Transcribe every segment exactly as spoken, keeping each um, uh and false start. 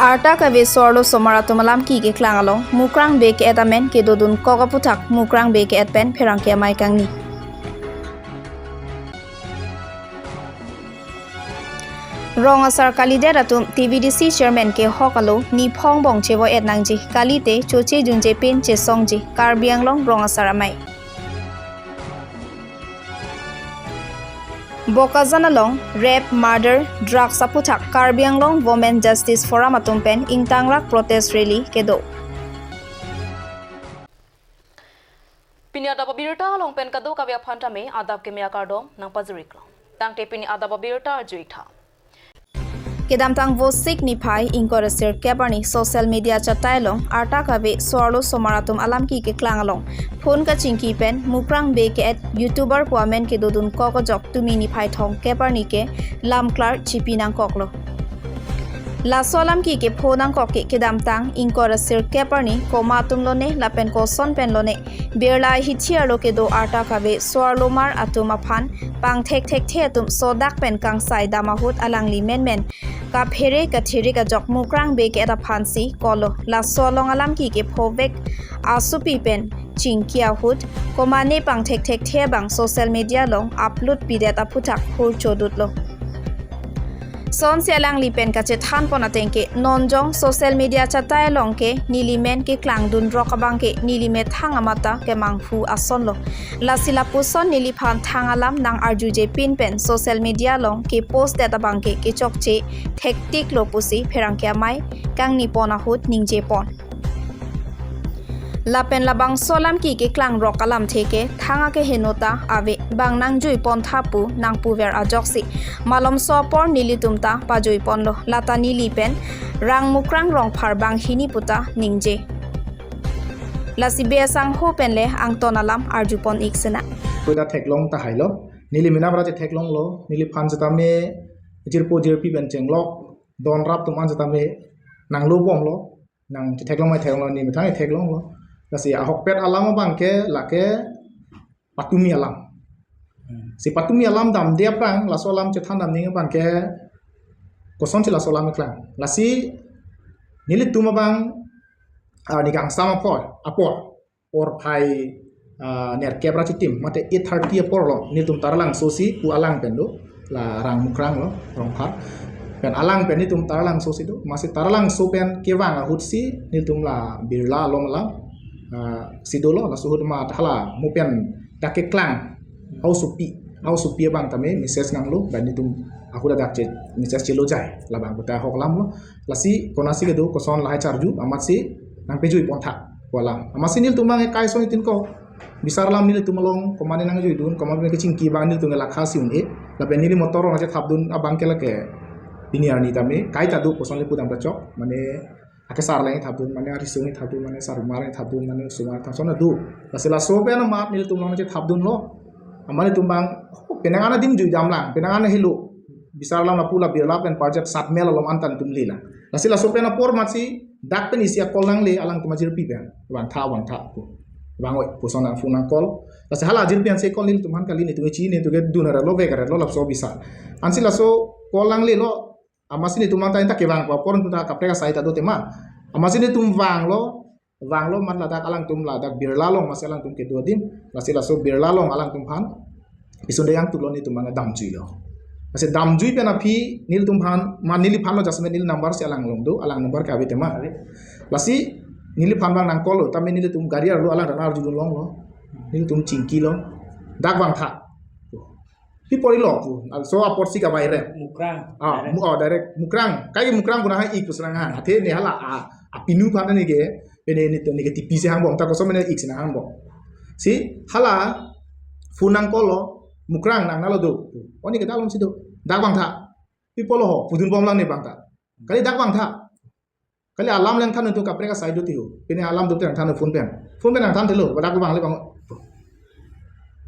Arta kave so-arlo osomar atum alam ki keklang along Mukrang Bey ke-et amen kedodun kok aputhak Mukrang Bey ke-et pen pherangke amei kangni. Rong asar kalidet atum T V D C chairman kehok alo niphong bong chevo-et nangji, kalite choche junje pen chesongji, Karbi Anglong rong asar amei. Bokajan along rape, murder, drugs aputhak Karbi Anglong Women Justice Forum atum pen ingtangrak protest rally kedo. Pini adap abirta along pen kadokave aphan tame adap keme akardom nangpajiriklo. Tangte pini adap abirta arju-ik tha. Kedamtang Vosik niphai ingkoi ra sirkep arni social media chatai along arta kave so-arlo osomar atum alam ki keklang along phone kachingki pen Mukrang Bey ke-et YouTuber pu amen kedodun kok ajok tumi niphai thomkep arni ke lamklar chipi nangkoklo. Laso alam ki kepho nangkok ke kedamtang ingkoi ra sirkep arni komat atum lone lapen koson pen lone Birla hithi arlo kedo arta kave so-arlo mar atum aphan pangthek thekthe atum sodak pen kangsai dam ahut alangli menmen kaphere kathirik ajok Mukrang Bey ke-et aphansi call lo. Laso along alam ki kephovek asopi pen chingki ahut komatne pangthek thekthe abang social media along upload pidet aputhak hur chodutlo. Sonsi alangli pen kachethan pon ateng ke non jong social media chatai along ke neli men keklangdun rok abang ke neli methang amat ta kemanghu ason lo. Lasi lapuson neliphan thang alam nang arjuje pin pen social media along kepost det abang ke kechokche thektik lo pusi pherangke amei kangni pon ahut ningje pon. Lapen labangso alam ki keklang rok alamthe ke thang akeheno ta ave, bang nangjui pon tha pu nangpuver ajoksi malomso apor nelitum ta pajui ponlo. Lata neli pen Rang Mukrang Rongphar banghini pu ta ningje. Lasi Bey asangho pen le angton alam arju pon-ik sena. Puta theklong tahai lo. Neli mena pra che theklonglo. Neliphan setame jirpo jirpi pen chenglok donrap atum an setame nanglobomlo. Nang chetheklong mai theklonglo, neli methang theklonglo. Lasi ahokpet alam abang ke lake patumi alam. Hmm. Si patumi alam damde aphrang, laso alam chethan dam ning abang ke kosonsi laso alam keklang. Lasi nelitum abang, ah, ni kangsam apor, apor. Porphai, ah, nerkep ra chitim, mate eight thirty apor lo, nelitum Taralangso si pu alang pen do, la Rang Mukrang lo, Rongphar. Pen alang pen nelitum Taralangso si do, amatsi Taralangso pen kevang ahut si nelitum la Birla along alam, ah, si dolo, laso ahut amat hala mo pen dak keklang, hausopi, hausopi abang tame message nanglo, pen nelitum ahut dak che message chelo jai, labang kota ahok alam lo. Lasi konatsi kedo koson lahai charju, amatsi nangpejui pon tha pu alam. Amatsi nelitum abang ke kai son itin ko. Bisar alam nelitum along, komatne nangjuidun, komatne kechingki abang nelitum ke lakha si un-e. Lapen neli motor along chethapdun abang ke lake pini arni tame, kaita do koson le pudam ta chok. Mane akesar lang thapdun, mane arisung thapdun, mane sarumar thapdun, mane osomar thap son do. Lasi laso pen amat nelitum along chethapdunlo. Amat nelitum abang, oh, penang an adim jui damlang, penang an helo. Bisar alam lapu la Birla pen Parjat Satmel along an tan tum lila. Lasi laso pen apor amatsi dak pen isi a-call nangle alangtum ajirpi pen. Vangtha, vangtha pu. Vang oi, puson nang phone nang call. Lasi hala ajirpi ansi call nelitum aphan kali, nelitum chini, nelitum ke dun arlo, vek arlo, lapuson bisar. Ansi laso call nanglelo, amatsi nelitum abang ta inta kevang apor nelitum ta kaprek asai ta do tema. Amatsi nelitum vanglo, vanglo amat ladak alangtum ladak Birla along amatsi alangtum kedo adim, lasi laso Birla along alangtum aphan pisun de yang tulo nelitum abang damjuilo. Lasi damjui pen aphi nelitum aphan, ma neliphan lo just neli number si alang along do, alang number ke ave tema. Ave. Lasi neliphan abang nang call lo, tame nelitum gari arlo alang dan arjudun longlo. Nelitum chingkilo. Dak vangtha. Pi apor lo pu, laso apor si kavai re. Mukrang. Ah, direct. Mu-, oh, direct. Mukrang. Kai ke Mukrang pu nang hai-ik pu si nang han. Athe ne hala a, apinu aphan ne ke, pene ne to ne ke T P si hangbom, ta koson ne ik si nang hangbom. Si, hala, phone nang call lo, Mukrang nang nalo do. Oh, ne ke dak along si do. Dak vangtha. Pi apor lo ho, pudun bomlang ne abang ta. Kali dak vangtha. Kali alam le nangthan nelitum kaprek asai do tiho. Pini alam do te nangthan phone pen. Phone pen nangthan thelo, dak vang le vang.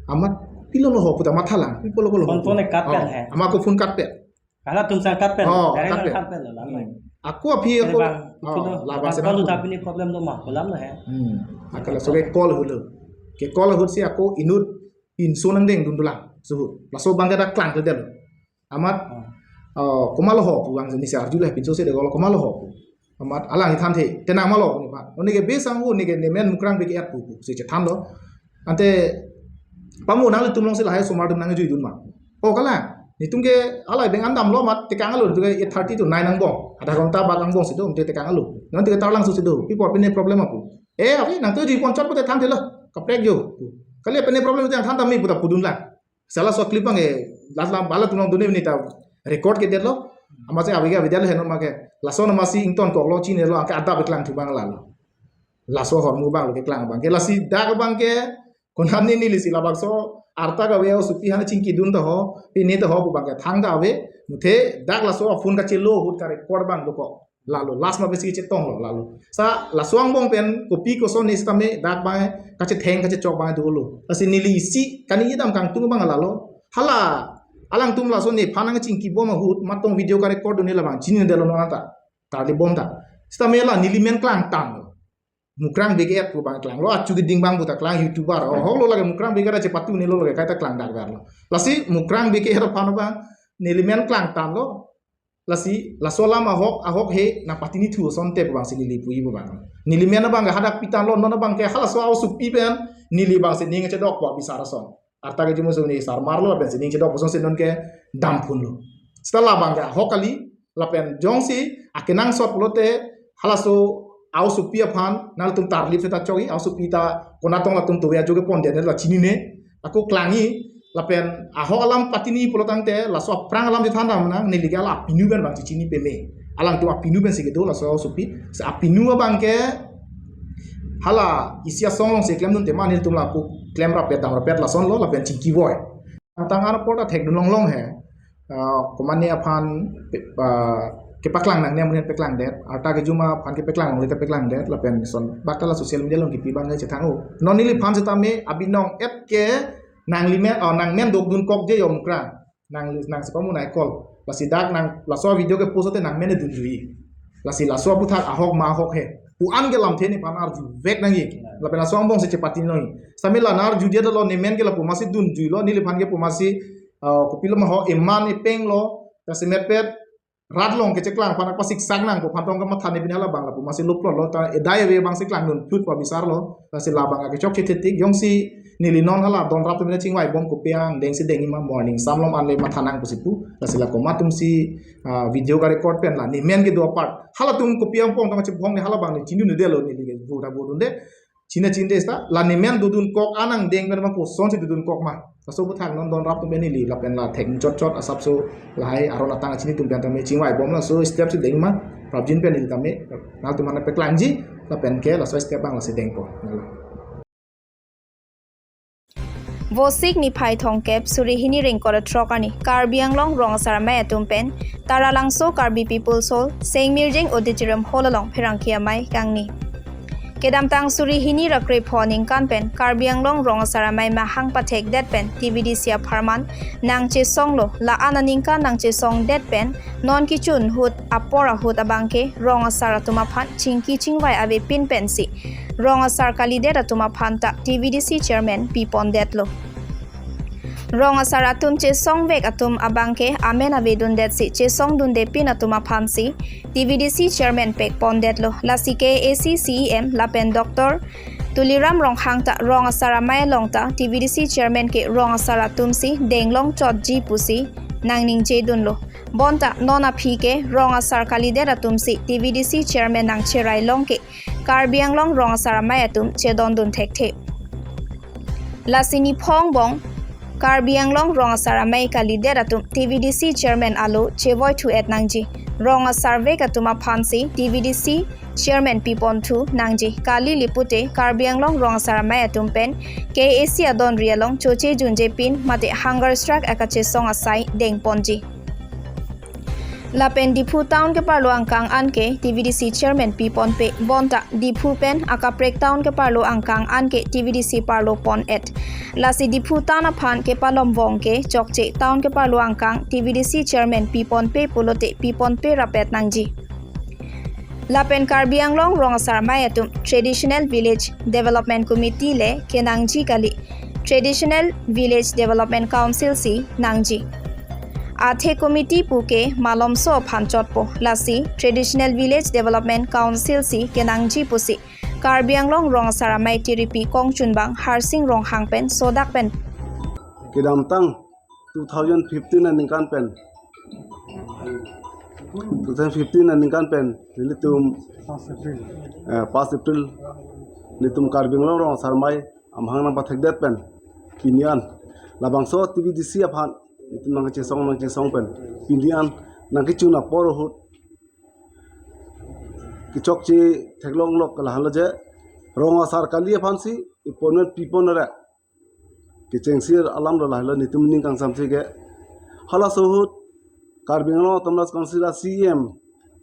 Amat pilo lo ho pu ta mathalang, pi apor lo ho. Phone, phone e cut pen hai. Amat ako phone cut pen. Hala atum sang cut pen. Oh, direct cut pen. Nangthan pen lo, lam. Hmm. Ako aphi ako, bang, oh, itu lo, labang bang, se kalau nang udah punya problem lo mah, kolam lo hai. Hmm. Ako laso ke call helo. Ke call ahut si ako inut pinso nangdengdun dolang. Suhu. Laso abang ke dak klang ke del. Amat, oh, komat lo ho pu vang neli si arjulo, pinso si de call komat lo ho pu. Amat alang ithanthe, tenang malo, neli ba. Neli ke besang hu, neli ke nemen Mukrang beke-et pu, pusi chethanlo. Ante, pamu nanglitum alongsi lahai osomar atum nangjuidun ma. O kalang, netum ke alai beng an damlo amat tekang alo, netum ke eight thirty to nine angbong. Adha ghonta bak angbongsi do, netum tekang alo. Non netum ke tarlangsosi do, pi apot pine problem apu. E, ave, nangtum juipon chot pote thanthelo, kaprek jo. Kali pine problem te thantha me puta pudunlang. Sala so clip abang e, last lam bala tulong duni ni ta record kedetlo. Amatsi ave ke avedetlo heno ma ke. Laso amatsi ingtonkoklo chinilo, anke adap keklangthu abang lalo. Laso ahormu abanglo keklang abang ke. Lasi dak abang ke, konatne nelisi labangso arta kave osopi aphan chingkidun ta ho, pine ta ho pu abang ke thangta ave. Muthe dak laso aphone kachelo ahut ka-record abang dokok. Lalo, last ma besi chetonglo, lalo. Sa, laso angbong pen, kopi koson ne sitame, dak abang, kachetheng, kachechok abang dolo. Lasi neli isi, kaningje dam kangtung abang lalo. Hala, alangtum laso nephan nangchingkibom ahut, matong video ka-record duni labang, chinidetlo non ta. Tarli bom ta. Sitame la, neli men klangtanglo. Mukrang beke-et pu abang klanglo, achu keding abang puta klang YouTuber. O, hoklo lake Mukrang beke-et chepatunelo lake, kaita klang dak verlo. Lasi, Mukrang beke-et aphan abang, neli men klangtanglo. Lasi, laso alam ahok, ahok he, nangpatinithu asonte pu abangsi neli puji pu abang. Neli men abang ke hadak pitanglo, non abang ke halaso a-osopi pen, neli abangsi ning chedokpo abisar ason. Arta kejumuso ne sarmarlo, lapensi ning chedokpo asonsi non ke damphunlo. Seta labang ke ahok kali, lapen jongsi, akenangsot pulote, halaso a-osopi aphan, nangtum tarlip seta chokji, a-osopi ta, konatong latum towe ajo kepondetlo chinine, ako klangji, lapen ahok alam patini pulo tangte, laso aphrang alam chethan dam nang, neli ke hala apinu pen abang chechini peme. Alangtum apinu pensi kedo, laso osopi. Sa apinu abang ke, hala isi asong alongsi klemdunte ma nelitum la ako klem rapet dam rapet lasonlo, lapen chingkivoi. Tang an apor ta thekdun longlong he. Ah, komatne aphan, ah, kepaklang nangne amonit peklangdet. Arta kejuma aphan kepaklang longle ta peklangdet. Lapen son bak ta la social media along kipi abang ke chethang o. Non neliphan sitame abinong et ke nangli men, oh, nangmen dokdunkokje yo Mukrang. Nang, nangsi pamu nai call. Lasi dak nang, laso video ke post te nangmen dunjui. Lasi laso aputhak ahok ma ahok he. Pu an ke lamthe nephan arjuvek nangji. Lapen laso angbongsi chepatinoi. Sitame la nang arjudetlo nemen ke lapu amatsi dunjuilo. Neliphan ke pu amatsi, uh, kopilo ma ho eman epenglo. Lasi metpet rat along kecheklang aphan pasiksak nangpo aphan tong kamatha ne pini halabang lapu amatsi loplo lo ta edai ave abangsi klangdun phut pu abisarlo. Lasi labang akechok chethetik jongsi neli non hala don rap atum chingvaibom kopi angdengsi dengji ma morning samlom anle matha nang pusi pu. Lasi la komat atumsi, ah, video ka-record pen la nemen kedo apart. Halatum kopi angpong tong chibhong ne halabang ne chinidunde lo neli ke voda vodunde. China chinde sta, la nemen dodunkok an angdeng pen ma kosonsi dodunkok ma. Laso aputhak non don rap atum pen neli lapen la thek chot chot asapso lahai aron atang chini atum pen tame chingvaibom laso step si deng ma. Prapjin pen neli tame nangtum aphan peklangji lapen ke laso step abang lasi dengpo. Vosik niphai thomkep suri hini ringkot throk arni Karbi Anglong rong asar amei atum pen Taralangso Karbi People's Hall, Saint Mirjeng Auditorium Hall along pherangke amei kangni. Kedamtang suri hini ra krepho aningkan pen Karbi Anglong rong asar amei mahang pathekdet pen T V D C apharman nangchesonglo, la-an aningkan nangchesongdet pen non kechun ahut apor ahut abangke rong asar atum aphan chingki chingvai avepin pensi rong asar kalidet atum aphan ta T V D C chairman pipondetlo. Rong asar atum chesongvek atum abangke amen avedundetsi chesongdundepin atum aphansi T V D C chairman pekpondetlo. Lasi K A A C C E M lapen Doctor Tuliram Ronghang ta rong asar amei along ta T V D C chairman ke rong asar atumsi denglong chotji pusi nangningjedunlo. Bonta non aphi ke rong asar kalidet atumsi T V D C chairman nangcherai long ke Karbi Anglong rong asar amei atum chedondun thekthe. Lasi niphai angbong Karbi Anglong rong asar amei kalidet atum T V D C chairman alo chevoithu-et nangji. Rong asarvek atum aphansi T V D C chairman piponthu nangji. Kali lipute Karbi Anglong rong asar amei atum pen K A A C adonri along chochejunjepin mate hunger strike akachesong asai dengponji. Lapen Diphu town keparlo angkang anke T V D C chairman piponpe, bonta Diphu pen akaprek town keparlo angkang anke T V D C parlo pon-et. Lasi Diphu town aphan kepalomvong ke chokche town keparlo angkang T V D C chairman piponpe pulote piponpe rapet nangji. Lapen Karbi Anglong rong asar amei atum Traditional Village Development Committee le kenangji kali, Traditional Village Development Council si nangji. Athe committee pu ke malomso aphan chotpo, lasi Traditional Village Development Council si kenangji pusi Karbi Anglong Rong Asar Amei Tiripi Kongchunbang Harsing Ronghang pen sodak pen kedamtang two thousand fifteen aningkan pen, two thousand fifteen aningkan pen nelitum, eh, first April nelitum Karbi Anglong Rong Asar Amei amahang nangpathekdet pen pini an labangso T V D C aphan nelitum nangkachesong nangkachesong pen pini an nangkechun apor ahut kechokche theklonglok ke lahenlo je, rong asar kali aphansi appointment pipon ra kechengsi alam lo lahenlo nelitum ning kangsamsi ke. Halaso ahut Karbi Anglong Autonomous Council a C E M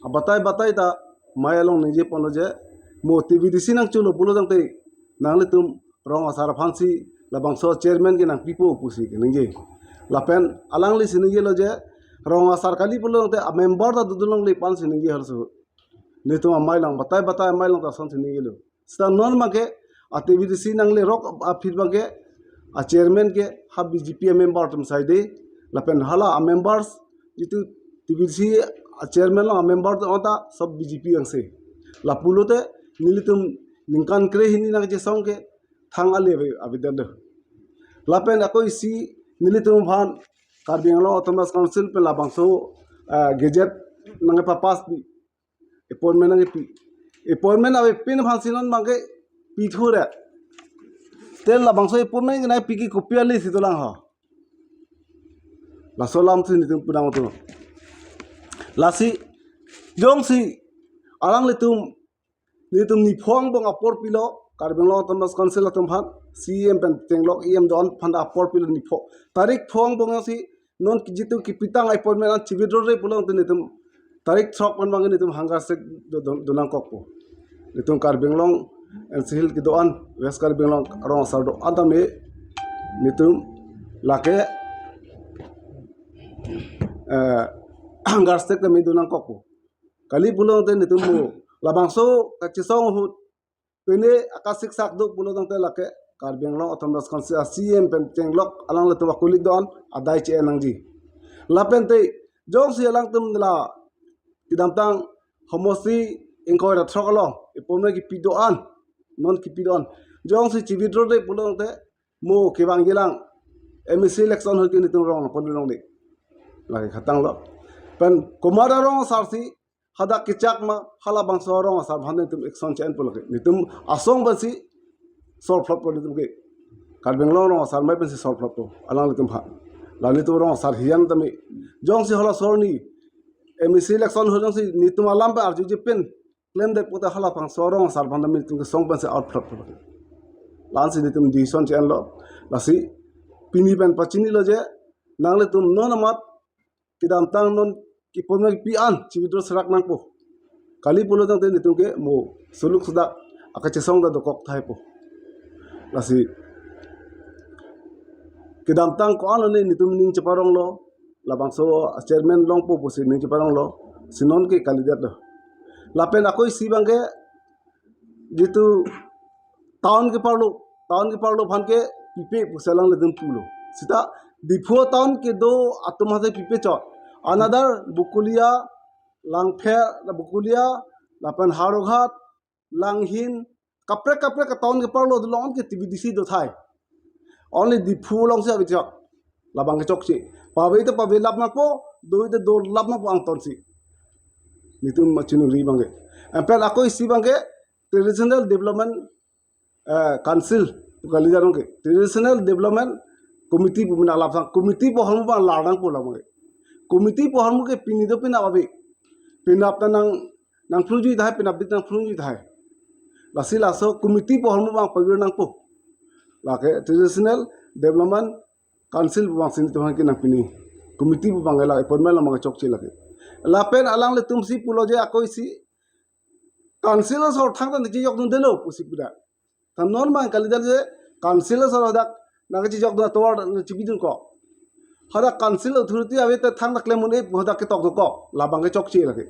abatai batai ta amei along ningjeponlo je, mo T V D C nangcholo pulo tangte nanglitum rong asar aphansi labangso chairman ke nangpipo pusi keningje. Lapen alanglisi ningjelo je, rong asar kali pulo tangte amember ta dodun longle pu ansi ningje halaso ahut. Nelitum amei along, batai batai amei along ta asonsi ningjelo. Seta non abangke a T V D C nanglerok aphi abangke a chairman ke ha B J P amember atum saide, lapen hala amembers jitu T V D C a chairman along amember atum ta sob B J P angse. Lapulote nelitum ningkan kre hini nangkachesong ke thang ale ave, avedetlo. Lapen ako isi nelitum aphan Karbi Anglong Autonomous Council pen labangso, ah, gazette nangkepapass pi, appointment nangkepi. Appointment avepin aphansi non abangke pithu ra. Te labangso appointment ke nangpi ke kopi ale si dolang ho. Laso alamsi nelitum pudam atum. Lasi jongsi alanglitum nelitum niphong angbong apor pilo, Karbi Anglong Autonomous Council atum aphan, C E M pen chenglok E M do-an aphan apor pilo niphong. Tarik phong angbong si non jitu kepitang appointment an chi-withdraw re pulo tangte nelitum tarik throk pen abangke nelitum hunger strike do, do, donangkokpo. Nelitum Karbi Anglong N C Hills kedo-an, West Karbi Anglong rong asar do-an tame nelitum lake, eh, hunger strike tame donangkokpo. Kali pulo tangte nelitum mo labangso kachesong ahut pine akasiksak do pulo tangte lake Karbi Anglong Autonomous Council a C E M pen chenglok alanglitum akolik do-an adai che-en nangji. Lapen te jongsi alangtum la kedamtang homosti ingkoi ra throk along appointment kepi do-an, non kepi do-an, jongsi chi-withdraw re pulo tangte mo kevangjilang M A C election ahut ke nelitum rong pon longle. Lake khatanglo. Pen komat arong asarsi hadak kechak ma halabangso arong asar aphan nelitum action che-enpo lake. Nelitum asong pensi solve-lotpo nelitum ke. Karbi Anglong Rong Asar Amei pensi solve-lotpo alanglitum aphan. La nelitum rong asar hiyan tame jongsi halaso arni M A C election ahut jongsi nelitum alam pen arjuji pen klemdet pote halabangso arong asar aphan tame nelitum kesong pensi out-lotpo lake. La-ansi nelitum decision che-enlo. Lasi pini pen pachinilo je nanglitum non amat kedamtang non appointment pi an chi-withdraw serak nangpo. Kali pulo tangte nelitum ke mo suluk sudak akachesong ta dokok tahaipo. Lasi kedamtang ko-an lo ne nelitum ning cheparonglo, labangso chairman longpo pusi ning cheparonglo, si non ke kalidetlo. Lapen ako isi abangke jitu town keparlo, town keparlo aphan ke pipe pusi alanglitum pulo. Seta Diphu town kedo atum aphan si pipe chot. Another Bokolia, Langpher, Bokolia, lapen Howraghat, Langhin, kaprek kaprek a-town keparlo along ke T V D C do tahai. Only Diphu alongsi ave chot. Labang kechokche. Pave ta pavelap nangpo, do ta dolap nangpo angtonsi. Nelitum machinuri abangke. Anpen ako isi abangke Traditional Development, eh, Council pu kalidet abangke. Traditional Development Committee pu mena lapsang. Committee pu ahormu abang lar nangpo labangke. Committee pu ahormu ke pini do penap ave. Penap ta nang, nangphrungjui tahai, penapdik nangphrungjui tahai. Lasi laso committee pu ahormu abang pavir nangpo. Lake Traditional Development Council pu abangsi nelitum aphan kenangpini. Committee pu abang la appointment along abang chokche lake. Lapen alanglitumsi pulo je ako isi council asor thangta nangchejokdundelo pusi puda. Ta non abang kalidet je council asor hadak nangchejokdun atovar nangchebidun ko. Hadak council authority ave ta thangta klem un-e pu hadak ketok dokok. Labang kechokche lake.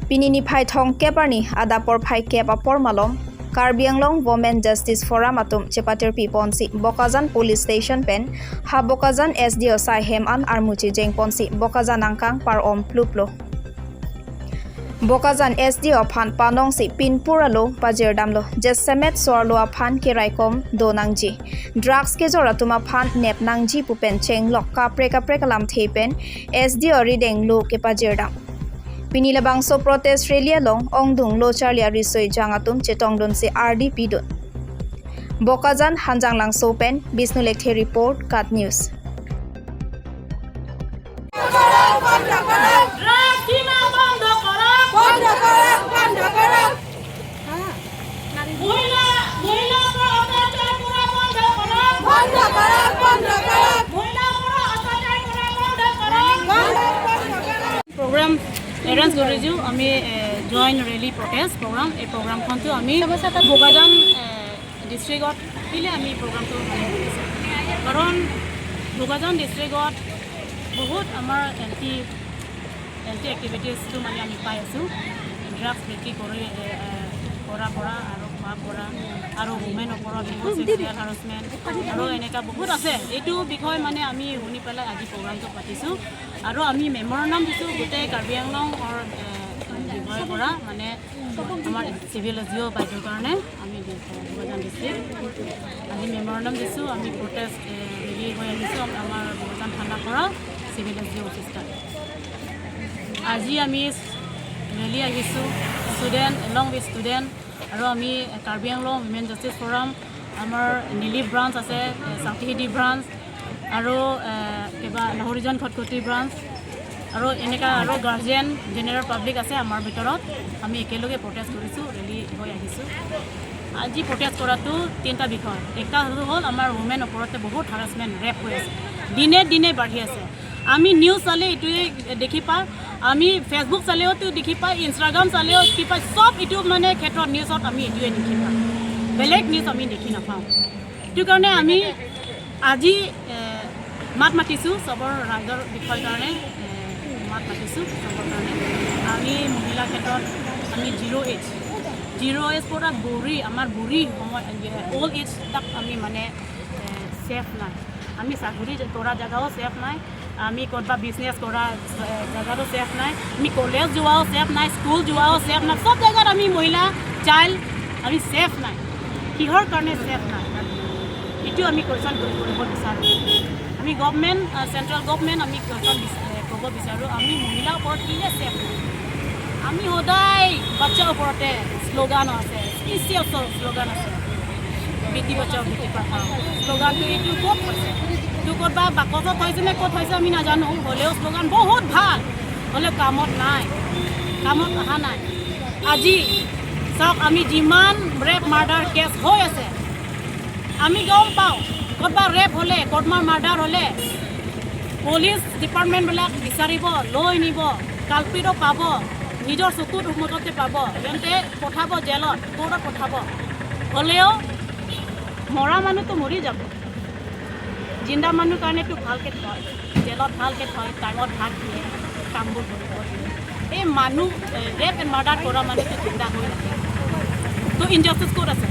Pini niphai thomkep arni adap porphai kep apor malom Karbi Anglong Women Justice Forum atum chepatirpi ponsi Bokajan Police Station pen ha Bokajan S D O sai hem an armu chejeng ponsi Bokajan angkang par-om pluplo. Bokajan S D O aphan panongsi pinpur alo pajirdamlo, jasemet so-arlo aphan keraikom do nangji, drugs kejor atum aphan nep nangji pu pen chenglok kaprek kaprek alamthe pen S D O arideng lo kepajirdam. Pini labangso protest rally along ongdung lo charli ariso ejang atum chetongdunsi ardi pidun. Bokajan Hanjanglangso pen Bishnu Lekthe report, KAT News. Drugs কিনা বন্ধ করো। বন্ধ করো, বন্ধ করো। মহিলা, মহিলা উপর অত্যাচার করা বন্ধ করো। বন্ধ করো, বন্ধ করো। মহিলা উপর অত্যাচার করা বন্ধ করো। বন্ধ, বন্ধ করো। প্ৰগ্ৰাম এৰেঞ্জ কৰিছোঁ আমি, এ, জইণ্ট ৰেলী প্ৰটেষ্ট প্ৰগ্ৰাম। এই প্ৰগ্ৰামখনটো আমি বোকাজান, এ, ডিষ্ট্ৰিক্টত কেলে আমি প্ৰগ্ৰামটো আৰম্ভ কৰিছোঁ? কাৰণ বোকাজান ডিষ্ট্ৰিক্টত বহুত আমাৰ এণ্টি, এণ্টি এক্টিভিটিজটো মানে আমি পাই আছোঁ। ড্ৰাগছ বিক্ৰী কৰি, এ, এ, কৰা পৰা আৰু খোৱা পৰা আৰু ৱুমেন ওপৰত ছেক্সুৱেল হাৰাছমেণ্ট আৰু এনেকুৱা বহুত আছে। এইটো বিষয়ে মানে আমি শুনি পেলাই আজি প্ৰগ্ৰামটো পাতিছোঁ আৰু আমি মেমৰেণ্ডাম দিছোঁ গোটেই কাৰ্বি আংলঙৰ, এ, বিষয়ৰ পৰা, মানে আমাৰ চিভিল এছ ডি অ' বাইদেউৰ কাৰণে আমি দি-, বোকাজান ডিষ্ট্ৰিক্ট আজি মেমৰেণ্ডাম দিছোঁ। আমি প্ৰটেষ্ট, এ, ৰেলী হৈ আহিছোঁ আম-, আমাৰ বোকাজান থানাৰ পৰা চিভিল এছ ডি অ' অফিচ তাত। আজি আমি ৰেলী আহিছোঁ, ষ্টুডেণ্ট, এলং উইথ ষ্টুডেণ্ট, আৰু আমি কাৰ্বি আংলং উইমেন জাষ্টিছ ফৰাম, আমাৰ নিলিপ ব্ৰাঞ্চ আছে, চাংটিহিদি ব্ৰাঞ্চ, আৰু, এ, কিবা লাহৰিজান খটখটি ব্ৰাঞ্চ, আৰু এনেকা আৰু গাৰ্জেন, জেনেৰেল পাব্লিক আছে আমাৰ ভিতৰত। আমি একেলগে প্ৰটেষ্ট কৰিছোঁ, ৰেলী হৈ আহিছোঁ। আজি প্ৰটেষ্ট কৰাটো তিনিটা বিষয়। এটা হ'ল আমাৰ ৱুমেন ওপৰতে বহুত হাৰাছমেণ্ট, ৰেপ হৈ আছে, দিনে দিনে বাঢ়ি আছে। আমি নিউজ চালে এইটোৱে দেখি পাওঁ, আমি ফেচবুক চালেওতো দেখি পাওঁ, ইনষ্টাগ্ৰাম চালেও দেখি পাওঁ, চব এইটো মানে ক্ষেত্ৰত নিউজত আমি এইটোৱে দেখি পাওঁ, বেলেগ নিউজ আমি দেখি নাপাওঁ। সেইটো কাৰণে আমি আজি, এ, মাত মাতিছোঁ চবৰ ৰাইজৰ বিষয়ৰ কাৰণে, এ, মাত মাতিছোঁ চবৰ কাৰণে। আমি মহিলা ক্ষেত্ৰত আমি জিৰ' এজ, জিৰ' এজ পৰা বুঢ়ী, আমাৰ বুঢ়ী সময়, অ'ল্ড এজ তাক আমি মানে, এ, ছেফ নাই। আমি চাকৰি কৰা জেগাও ছেফ নাই, আমি ক'ৰবাত বিজনেছ কৰা, এ, জেগাতো ছেফ নাই, আমি কলেজ যোৱাও ছেফ নাই, স্কুল যোৱাও ছেফ নাই, চব জেগাত আমি মহিলা, চাইল্ড, আমি ছেফ নাই। কিহৰ কাৰণে ছেফ নাই? এইটো আমি কুৱেশ্যন কৰিব বিচাৰোঁ। আমি গভৰ্ণমেণ্ট, আ, চেণ্ট্ৰেল গভৰ্ণমেণ্ট আমি কুৱেশ্যন বিচ-, এ, ক'ব বিচাৰোঁ, আমি মহিলাৰ ওপৰত কিয় ছেফ নাই? আমি সদায় বাচ্ছাৰ ওপৰতে শ্লোগান আছে, স্পেচিয়েল শ্ল-, শ্লোগান আছে, বেটি বচাও বেটি পঢ়াও। শ্লোগানটো এইটো ক'ত হৈছে? এইটো ক'ত বা বাকচত হৈছে নে ক'ত হৈছে আমি নাজানো, হ'লেও শ্লোগান বহুত ভাল, হ'লেও কামত নাই, কামত অহা নাই। আজি চাওক, আমি যিমান ৰেপ মাৰ্ডাৰ কেছ হৈ আছে, আমি গম পাওঁ, ক'তবা ৰেপ হ'লে, ক'তবা মাৰ্ডাৰ হ'লে, পুলিচ ডিপাৰ্টমেণ্টবিলাক বিচাৰিব, লৈ নিব, কালপ্ৰিটো পাব, নিজৰ চকুৰ সন্মুখতে পাব, তেন্তে পঠাব জেলত, কোৰ্টত পঠাব। হ'লেও মৰা মানুহটো মৰি যাব, জিন্দা মানুহ কাৰণেতো ভালকে থয়, জেলত ভালকে থয়, টাইমত ভাত দিয়ে, কামবোৰ কৰিব দিয়ে। এই মানুহ, এ, ৰেপ এণ্ড মাৰ্ডাৰ কৰা মানুহটো জিন্দা হৈ নাথাকে। তো ইনজাষ্টিচ ক'ত আছে?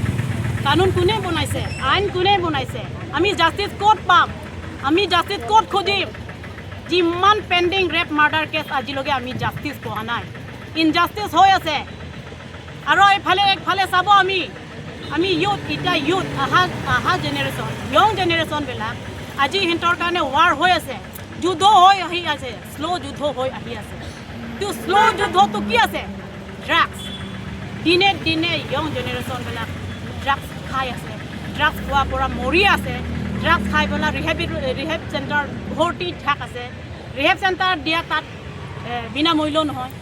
কানুন কোনে বনাইছে? আইন কোনে বনাইছে? আমি জাষ্টিচ ক'ত পাম? আমি জাষ্টিচ ক'ত খুজিম? যিমান পেণ্ডিং ৰেপ মাৰ্ডাৰ কেছ আজিলৈকে আমি জাষ্টিচ পোৱা নাই, ইনজাষ্টিচ হৈ আছে। আৰু এইফালে একফালে চাব আমি, আমি ইউথ, এতিয়া ইউথ, অহা, অহা জেনেৰেশ্যন, য়ং জেনেৰেশ্যনবিলাক আজি সিহঁতৰ কাৰণে ৱাৰ হৈ আছে, যুদ্ধ হৈ আহি আছে, শ্ল' যুদ্ধ হৈ আহি আছে। তো শ্ল' যুদ্ধটো কি আছে? ড্ৰাগছ। দিনে দিনে য়ং জেনেৰেশ্যনবিলাক ড্ৰাগছ খাই আছে, ড্ৰাগছ খোৱাৰ পৰা মৰি আছে, ড্ৰাগছ খাই পেলাই ৰিহেব, ৰিহেব চেণ্টাৰ ভৰ্তি থাক আছে। ৰিহেব চেণ্টাৰ দিয়া তাত, এ, বিনামূল্য নহয়,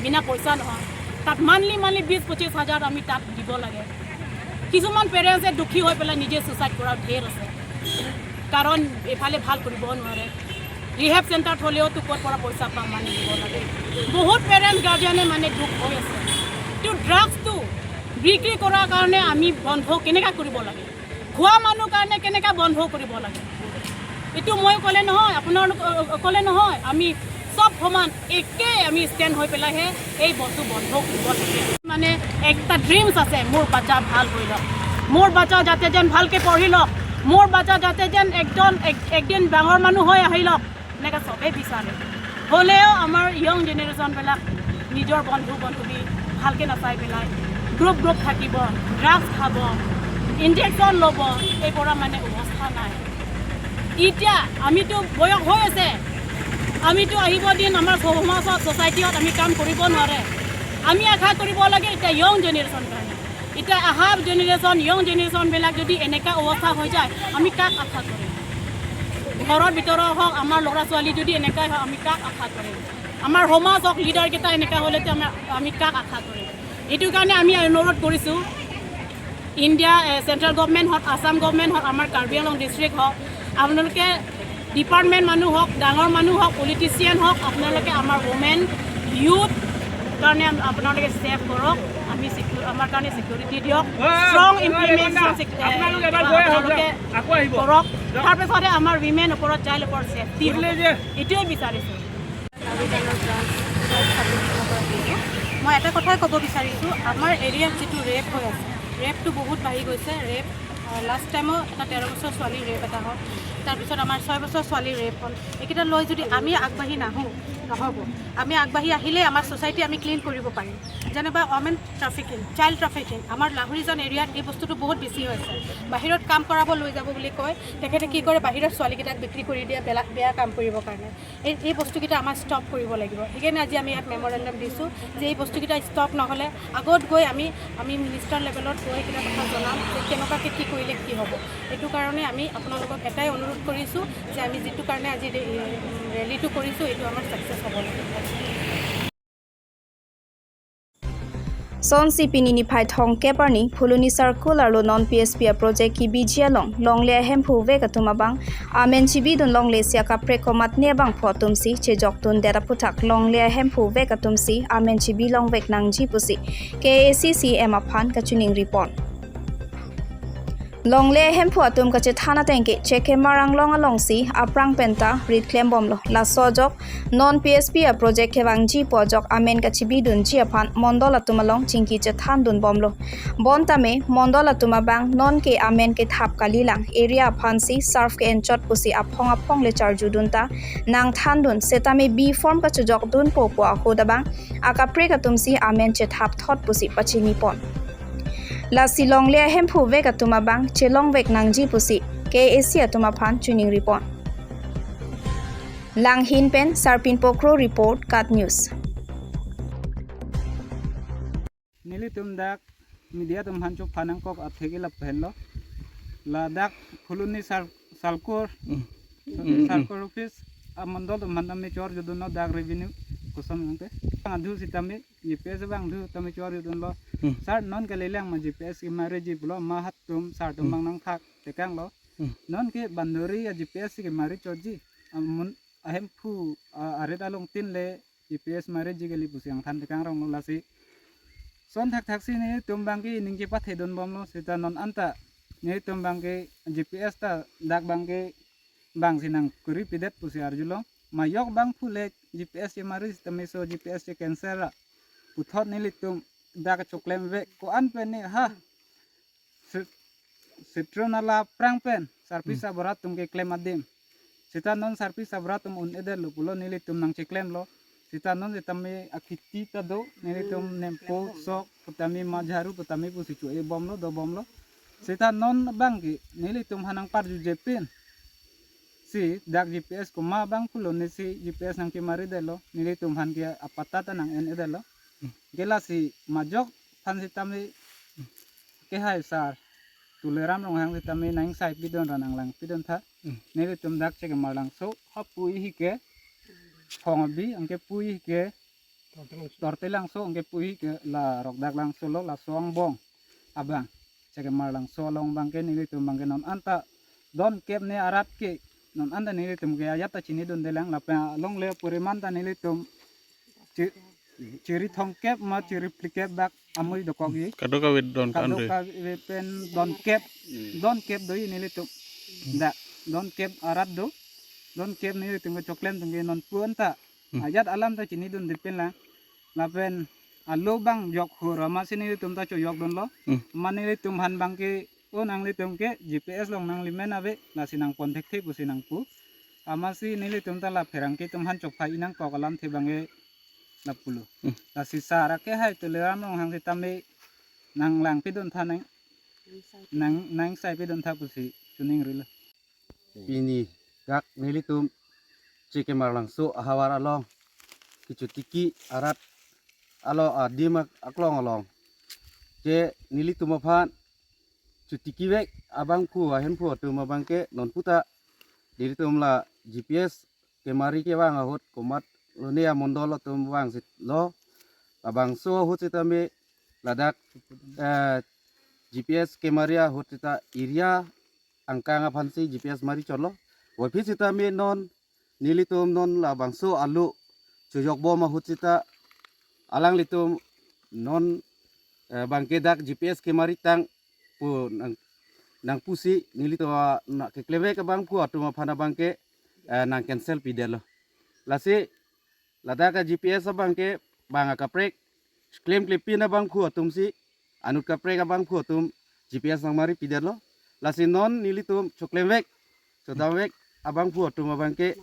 বিনা পইচা নহয়। তাত মান্থলি মান্থলি বিছ পঁচিছ হাজাৰ আমি তাত দিব লাগে। কিছুমান পেৰেণ্টছে দুখী হৈ পেলাই নিজে ছুইচাইড কৰা ঢেৰ আছে, কাৰণ এইফালে ভাল কৰিব নোৱাৰে। ৰিহেব চেণ্টাৰত থ'লেওতো ক'ৰ পৰা পইচা পাম, মানে দিব লাগে। বহুত পেৰেণ্টছ গাৰ্ডিয়ানে মানে দুখ হৈ আছে। তো ড্ৰাগছটো বিক্ৰী কৰাৰ কাৰণে আমি বন্ধ কেনেকা কৰিব লাগে? খোৱা মানুহ কাৰণে কেনেকা বন্ধ কৰিব লাগে? এইটো মই ক'লে নহয়, আপোনালোক, অ, অ, ক'লে নহয়, আমি চব সমান একে আমি ষ্টেণ্ড হৈ পেলাইহে এই বস্তু বন্ধ কৰিব লাগে। মানে একটা ড্ৰিমছ আছে, মোৰ বাচ্চা ভাল হৈ লওক, মোৰ বাচ্চা যাতে যেন ভালকে পঢ়ি লওক, মোৰ বাচ্চা যাতে যেন একজন এক- একদিন ডাঙৰ মানুহ হৈ আহি লওক, এনেকা চবেই বিচাৰে। হ'লেও আমাৰ য়ং জেনেৰেশ্যনবিলাক নিজৰ বন্ধু বান্ধৱী ভালকে নাচাই পেলাই গ্ৰুপ গ্ৰুপ থাকিব, ড্ৰাগছ খাব, ইনজেকশ্যন ল'ব, এইবোৰৰ মানে অৱস্থা নাই। এতিয়া আমিতো বয়স হৈ আছে, আমিতো আহিব দিন আমাৰ সমাজত, ছ'চাইটিত আমি কাম কৰিব নোৱাৰে। আমি আশা কৰিব লাগে এতিয়া য়ং জেনেৰেশ্যন কাৰণে। এতিয়া অহা জেনেৰেশ্যন, য়ং জেনেৰেশ্যনবিলাক যদি এনেকা অৱস্থা হৈ যায়, আমি কাক আশা কৰিম? ঘৰৰ ভিতৰৰ হওক, আমাৰ ল'ৰা ছোৱালী যদি এনেকা হয়, আমি কাক আশা কৰিম? আমাৰ সমাজ হওক, লিডাৰকেইটা এনেকা হ'লে যে আমাৰ, আমি কাক আশা কৰিম? এইটো কাৰণে আমি অনুৰোধ কৰিছোঁ, ইণ্ডিয়া, এ, চেণ্ট্ৰেল গভৰ্ণমেণ্ট হওক, আছাম গভৰ্ণমেণ্ট হওক, আমাৰ কাৰ্বি আংলং ডিষ্ট্ৰিক্ট হওক, আপোনালোকে ডিপাৰ্টমেণ্ট মানুহ হওক, ডাঙৰ মানুহ হওক, পলিটিচিয়ান হওক, আপোনালোকে আমাৰ ৱমেন, ইউথ কাৰণে আম- আপোনালোকে ছেভ কৰক। আমি ছিকিউ- আমাৰ কাৰণে ছিকিউৰিটি দিয়ক, ষ্ট্ৰং ইমপ্লিমেণ্টেশ্যন আপোনালোকে কৰক। তাৰপিছতহে আমাৰ ৱিমেন ওপৰত, চাইল্ড ওপৰত ছেফটি হ'ব। এইটোৱে বিচাৰিছোঁ। মই এটা কথাই ক'ব বিচাৰিছোঁ, আমাৰ এৰিয়াত যিটো ৰেপ হৈ আছে, ৰেপটো বহুত বাঢ়ি গৈছে। ৰেপ, আহ, লাষ্ট টাইমো এটা তেৰ বছৰ ছোৱালীৰ ৰেপ এটা হ'ল, তাৰপিছত আমাৰ ছয় বছৰ ছোৱালীৰ ৰেপ হ'ল। এইকেইটা লৈ যদি আমি আগবাঢ়ি নাহোঁ, নহ'ব। আমি আগবাঢ়ি আহিলে আমাৰ ছ'চাইটি আমি ক্লিন কৰিব পাৰিম। যেনেবা ৱমেন ট্ৰাফিকিং, চাইল্ড ট্ৰাফিকিং, আমাৰ লাহুৰিজান এৰিয়াত এই বস্তুটো বহুত বেছি হৈছে। বাহিৰত কাম কৰাব লৈ যাব বুলি কয়, তেখেতে কি কৰে, বাহিৰত ছোৱালীকেইটাক বিক্ৰী কৰি দিয়ে বেলা- বেয়া কাম কৰিবৰ কাৰণে। এই এই বস্তুকেইটা আমাৰ ষ্টপ কৰিব লাগিব। সেইকাৰণে আজি আমি ইয়াত মেমৰেণ্ডাম দিছোঁ যে এই বস্তুকেইটা ষ্টপ নহ'লে আগত গৈ আমি আমি মিনিষ্টাৰ লেভেলত গৈ এইকেইটা কথা জনাম যে কেনেকুৱাকৈ কি কৰিলে কি হ'ব। এইটো কাৰণে আমি আপোনালোকক এটাই অনুৰোধ কৰিছোঁ যে আমি যিটো কাৰণে আজি ৰে- ৰেলীটো কৰিছোঁ, এইটো আমাৰ ছাকচেছ হ'ব লাগে। Sonsi pini niphai thomkep arni Phuloni Circle arlo non P S P a project kebiji along longle ahemphu vek atum abang amen chibidun longle si akaprek komatne abangphu atumsi chejokdundet aputhak longle ahemphu vek atumsi amen chibi longvek nangji pusi K A A C C M aphan kachiningri pon. Longle ahemphu atum kachethan ateng ke Chekemar Anglong alongsi aphrang penta rit klembomlo. Laso ajok non P S P a project kevangji pu ajok amen kachibidunji aphan mondol atum along chingki chethandunbomlo. Bontame mondol atum abang nonke amen kethap kalilang, area aphansi serve ke-enchot pusi aphong aphong le charjudun ta nangthandun, setame B form kachojokdunpo pu ahut abang akaprek atumsi amen chethapthot pusi pachinipon. Lasi longle ahemphu vek atum abang chelongvek nangji pusi K A A C atum aphan chiningri pon. Langhin pen Sarpin Pokro report, KAT News. Nelitum dak media atum aphan chophan nangkok atheke lapu henlo. Ladak Phuloni Sar- Salkur, Salkur office, amondol atum aphan tame chorjudunlo dak revenue kosom nangte. Adhu sitame G P S abang adhu tame chorjudunlo. Hmm. Sir, non kalilang ma G P S kemariji pulo, ma hatum sir atum bang nangthak tekanglo. Hmm. Nonke bandori a G P S kemari chotji. Amun ahemphu a arit along tin le G P S mariji kali pusi nangthan tekang ronglo lasi. Son thakthaksi nelitum abangke ningje pathedunbomlo seta non anta nelitum abangke G P S ta dak abangke bangsi nangkuri pidet pusi arjulong. Majok abangphu le G P S chemari sitame so G P S che-cancel ra puthot nelitum dak choklemvek ko-an pen ne ha. Sit- Sitron ala aphrang pen sarpi sabura atum keklem adim. Seta non sarpi sabura atum un-edetlo pulo nelitum nangcheklemlo. Seta non sitame akhiti ta do, nelitum nempo sok putame ma jharu putame pusi cho-ebomlo, dobomlo. Seta non abangke nelitum aphan nangparjujepin. Si dak G P S komat abang pulo ne si G P S nangkemaridetlo, nelitum aphan ke apatta ta nang-en-edetlo. Ke lasi majok aphan sitame kehai sir Tuliram Ronghang sitame nang sai pidun ra nanglang pidun tha. Hmm. Nelitum dak Chekemar Langso, ha pu ihi ke Phongabi, anke pu ihi ke Torte Langso, anke pu ihi ke la Rokdak Langso lo, laso angbong abang. Chekemar Langso along abangke nelitum abangke non anta donkep ne arat ke non anta nelitum ke ajat ta chinidundelang lapen alongle puriman ta nelitum chi- chiri thomkep ma chiri phlikep dak amui dokokji. Kadokave don kan do. Kadokave pen donkep, donkep do nelitum. Dak donkep arat do, donkep nelitum kechoklem atum ke non pu anta Hmm. Ajat alam ta chinidunde pinlang. Lapen alo abang jok hur amatsi nelitum ta chojokdunlo. Hmm. Amat nelitum aphan abangke, o nanglitum ke G P S along nanglimen ave, lasi nangpon thekthe pusi nangpu. Amatsi nelitum ta la pherangke atum aphan chokpha-i nangkok alamthe abangke lapulo. Hmm. Lasi sar ake hai Tuliram Ronghang sitame nanglangpidun tha nang, nang, nangsai pidun tha pusi choningrilo. Pini dak nelitum Chekemarlangso ahavar along kechotiki arat alo adim ak-, aklong along ke nelitum aphan chotikivek abangphu ahemphu atum abangke non puta nelitum la G P S kemari kevang ahut komat lone amondol atum vangsi lo, labangso ahut sitame ladak, eh, G P S kemari ahut sita area angkang aphansi G P S mari chotlo. Puvoiphit sitame non nelitum non labangso alo chojokbom ahut sita alanglitum non, eh, abangke dak G P S kemari tang pu nang, nangpusi nelitum a, na keklemvek abangphu atum aphan abangke, eh, nang cancel pidetlo. Lasi ladak a G P S abangke bang akaprek klemklepin abangphu atumsi anut kaprek abangphu atum G P S nangmari pidetlo. Lasi non nelitum choklemvek, chodamvek abangphu atum abangke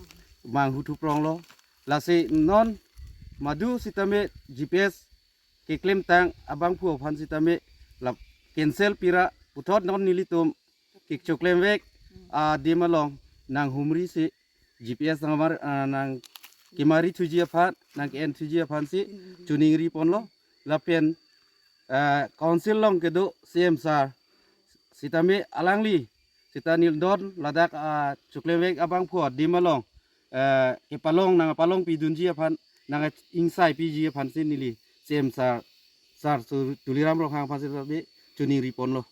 manghuthupronglo. Lasi non madu sitame G P S keklemtang abangphu aphan sitame la cancel pira puthot non nelitum kechoklemvek adim along nanghumrisi G P S nangmar, ah, nangkemari thuji aphan, nang-en thuji aphansi choningri ponlo. Lapen, ah, council along kedo C M sir sitame alangli sita neli don ladak, ah, choklemvek abangphu adim along, eh, kepalong nangpalongpidunji aphan, nang-ingsai piji aphansi neli C M sir, sir Su-, Tuliram Ronghang aphansi sitame choningri ponlo.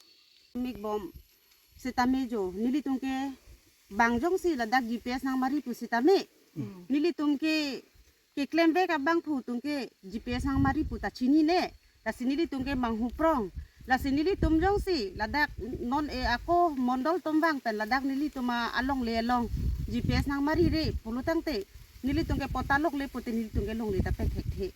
Mikbom sitame jo nelitum ke bang jongsi ladak G P S nangmari pu sitame. Hmm. Nelitum ke keklemvek abangphu atum ke G P S nangmari pu ta chinine. Lasi nelitum ke manghuprong. Lasi nelitum jongsi ladak non e ako mondol atum vang pen ladak nelitum a alongle along G P S nangmarire pulo tangte nelitum ke patta longle pute nelitum ke longle ta pek thekthe.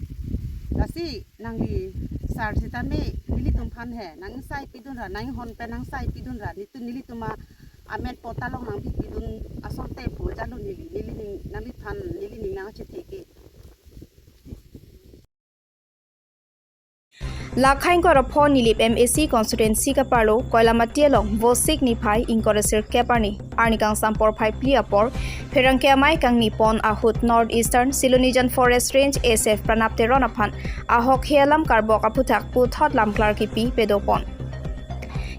Lasi nangli sir sitame nelitum aphan he nangsai pidun ra, nanghon pen nangsai pidun ra, nelitum, nelitum a amen patta long nangpipidun asonte pu jalo neli, nelining nangliphan nelining nangchethe ke. Lakha ingkoi ra pho Nilip M A C constituency kaparlo Koilamati along Vosik niphai ingkoi ra sirkep arni, arni kangsam porphai phli apor, pherangke amei kangni pon ahut North Eastern Silonijan Forest Range S F Pranab Teron aphan ahokhe alam karbok aphuthak puthot lamklar kipi pedopon.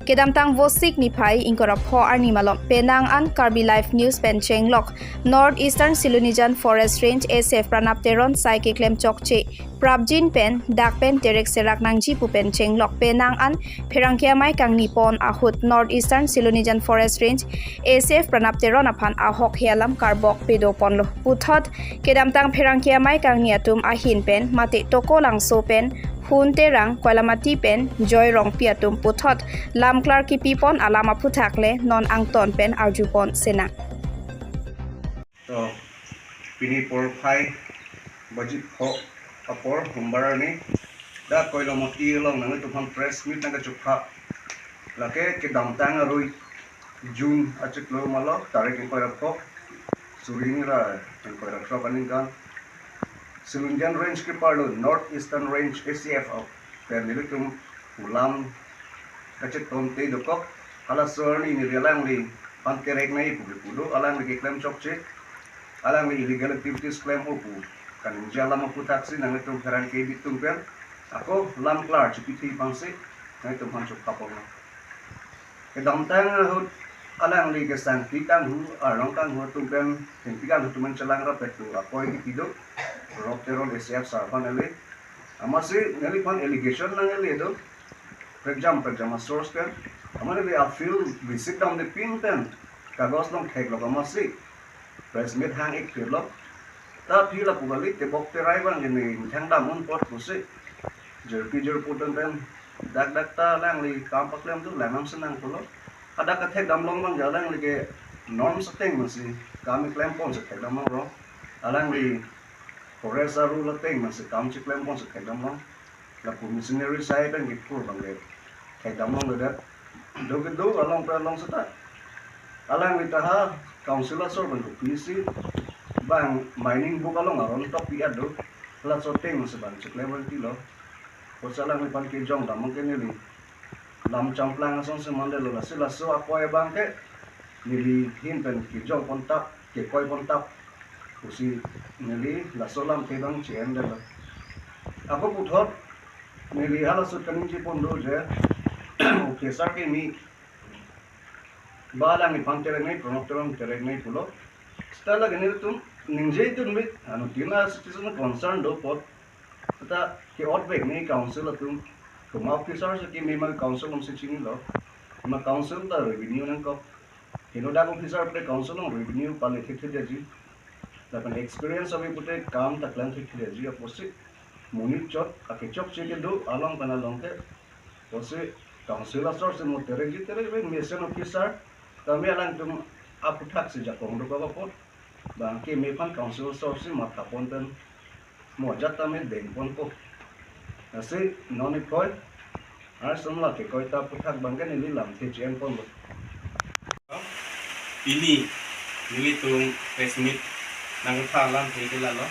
Kedamtang Vosik niphai ingkoi ra pho arni malom penang an Karbi Live News pen chenglok North Eastern Silonijan Forest Range S F Pranab Teron sai keklem chokche prapjin pen dak pen terek serak nangji pu pen chenglok penang an pherangke amei kangni pon ahut North Eastern Silonijan Forest Range S F Pranab Teron aphan ahokhe alam karbok pedoponlo. Puthot kedamtang pherangke amei kangni atum ahin pen mate Toko Langso pen Hun Terang, Koilamati pen Joy Rongpi atum puthot lamklar kipipon alam aphuthak le non angton pen arjupon senang. To, pini porphai baji pho apor Hombar arni dak Koilamati along nanglitum aphan press meet nangkachokha. Lake kedamtang arui June achiklo malom tarik ingkoi ra pho, suri hini ra ingkoi ra throk aningkan, Silonijan Range keparlo North Eastern Range S E F pen nelitum alam kachetonte dokok, halaso arni neli alangliphan terek nangji pu kepu do, alangli keklem chokche, alangli illegal activities klem-o pu kaningje alam aphuthaksi nanglitum pherangke atum pen ako lamklar chipithi aphansi nanglitum aphan chokha ponlo. Kedamtang ahut alangli kesangpi kanghu, arlong kanghu atum pen, thengpi kanghu atum pen chelang rapet pu akoi kipi do, Rob Teron S E F sir aphan ele. Amatsi neliphan allegation nang ele do, prekjam prekjam a source pen. Amat neli a field visit damde pin pen kagos along theklok amatsi press meet hang-ik pirlo. Ta aphi lapu kali, tebok terai abang ini methang dam-un apot pusi jirpi jirpo atum pen dak dak ta alangli kam paklem do, lang nam senang pulo. Hadak kethek damlong abang alangli ke norms ateng masi kam keklem ponsi thek dam abang rong. Alangli Forest a-rule ateng masi kam chiklem pon si thekdam long. Lapu missionary sai pen kiphur abang ke thekdam longledet. Do kedo along pen along seta. Alangli ta ha council asor pen kopi si bang mining book along aron tok pi-et do. Laso ateng masi bang chiklem pen tilo. Apotsi alangliphan kejong dam abang ke neli lam champlang asonsi mandetlo, lasi laso akoi abang ke neli ahin pen kejong pon tap, kekoi pon tap pusi neli laso alamthe abang che-endetlo. Ako puthot neli halaso kaningje pon do je, officer kimi ba alangliphan terek nai, Pranab Teron terek nai pulo. Seta lake nelitum ningjedun bik, anuttin a-citizen concern do apot. Seta ke-ot vek nai council atum. Komat officer si kimi ma council alongsi chinilo. Ma council ta revenue nangkok. Henodak officer pute council along revenue pale thekthedetji. Lapen experience ave pute kam ta klem thekthedetji apotsi monit chot akechokche kedo along pen along ke. Apotsi council asor si mo terekji terek ave, mesen officer. Tame alangtum aphuthak si jakong dokok apot. Bang kimi aphan council asor si matha pon pen mo ajat tame deng ponpo. Lasi non iphoi arsum la kekoi ta aphuthak abang ke neli lamthe che-en ponlo. Pini nelitum press meet nangtha alamthe ke lalo.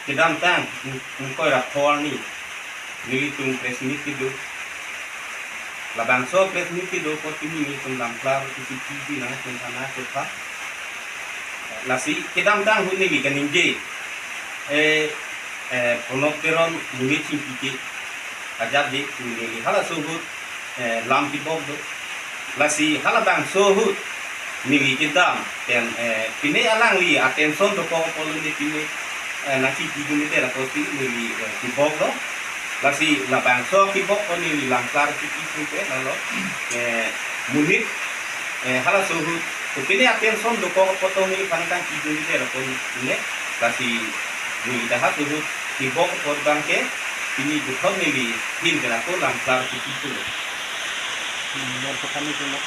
Kedamtang ing-, ingkoi ra pho arni nelitum press meet kedo. Labangso press meet kedo apot pini nelitum lamklar kipiji nangtum thana ketha. Lasi kedamtang ahut neli kaningje, eh, eh, Pranab Teron monit chingki ke ajat di neli halaso ahut, eh, lam kebok do. Lasi halabangso ahut neli kedam pen, eh, pine alangli attention dokok apotlo neli pine, eh, nangchingkidundedet apotsi neli, eh, keboklo. Lasi labangso kebok apot neli lamklar kipi pute lalo, eh, monit, eh, halaso ahut kopine attention dokok apot tong neliphan nangchingkidundedet apot pine. Lasi neli ta halaso ahut kebok apot abang ke pini puthot neli ahin pen ako lamklar kipi pulo. Hmm, lamklar kipi pulo.